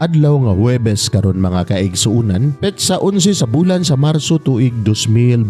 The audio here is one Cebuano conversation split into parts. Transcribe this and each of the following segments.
Adlaw nga Huwebes karon, mga kaigsuunan, petsa 11 sa bulan sa Marso, tuig 2021.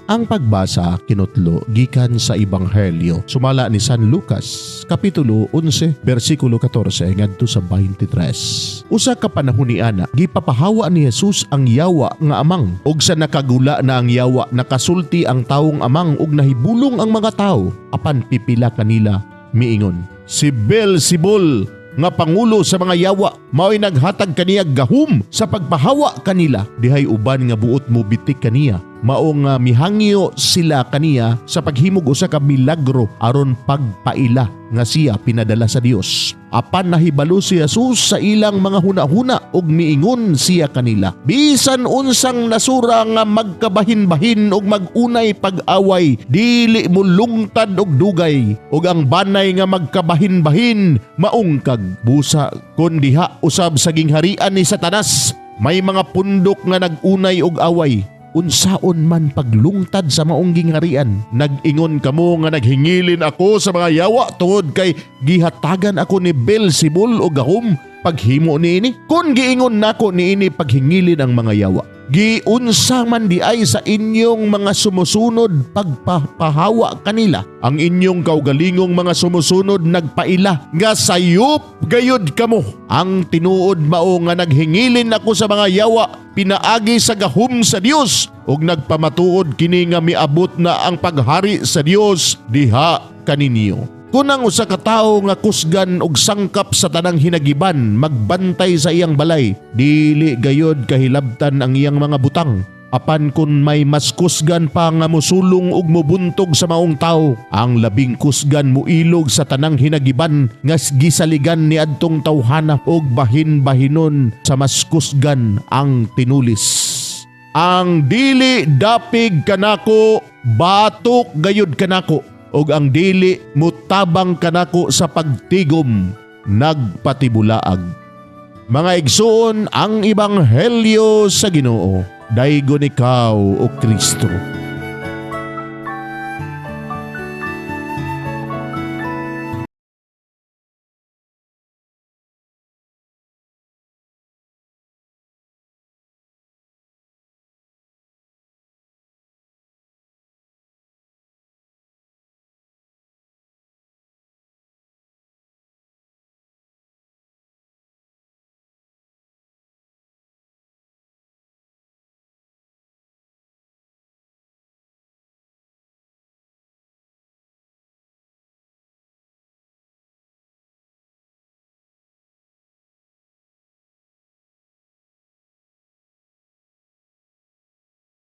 Ang pagbasa kinutlo gikan sa Ebanghelyo sumala ni San Lucas, kapitulo 11, bersikulo 14 ngadto sa 23. Usa ka panahon niana, gipapahawa ni Jesus ang yawa nga amang, ug sa nakagula na ang yawa, nakasulti ang tawong amang ug nahibulong ang mga tawo. Apan pipila kanila miingon, "Si Beelzebul nga pangulo sa mga yawa mao'y naghatag kaniya gahom sa pagpahawa kanila." Dihay uban nga buot mo bitik kaniya, mao nga mihangyo sila kaniya sa paghimog usa ka milagro aron pagpaila nga siya pinadala sa Dios. Apan nahibalo si Jesus sa ilang mga hunahuna ug miingon siya kanila, "Bisan unsang nasura nga magkabahin-bahin ug mag-unay pag-away, dili mo lungtad og dugay, ug ang banay nga magkabahin-bahin maungkag. Busa kon diha usab sa gingharian ni Satanas may mga pundok nga nag-unay og away, unsaon man paglungtad sa maong gingharian? Nag-ingon kamo nga naghingilin ako sa mga yawa tungod kay gihatagan ako ni Beelzebul og gahom paghimo niini. Kung giingon nako niini paghingilin ang mga yawa, giunsa man diay sa inyong mga sumusunod pagpapahawa kanila? Ang inyong kaugalingong mga sumusunod nagpaila nga sayop gayud kamo. Ang tinuod mao nga naghingilin ako sa mga yawa pinaagi sa gahom sa Dios, ug nagpamatuod kini nga miabot na ang paghari sa Dios diha kaninyo. Kung ang usa ka tawo nga kusgan og sangkap sa tanang hinagiban magbantay sa iyang balay, dili gayod kahilabtan ang iyang mga butang. Apan kung may mas kusgan pa nga mosulong ug mobuntog sa maong tawo, ang labing kusgan muilog sa tanang hinagiban nga gisaligan ni adtong tawhana ug bahin-bahinon sa mas kusgan ang tinulis. Ang dili dapig kanako, batok gayud kanako, ug ang dili mutabang kanako sa pagtigom, nagpatibulaag." Mga igsoon, ang Ebanghelyo sa Ginoo. Daygon ikaw, o Kristo.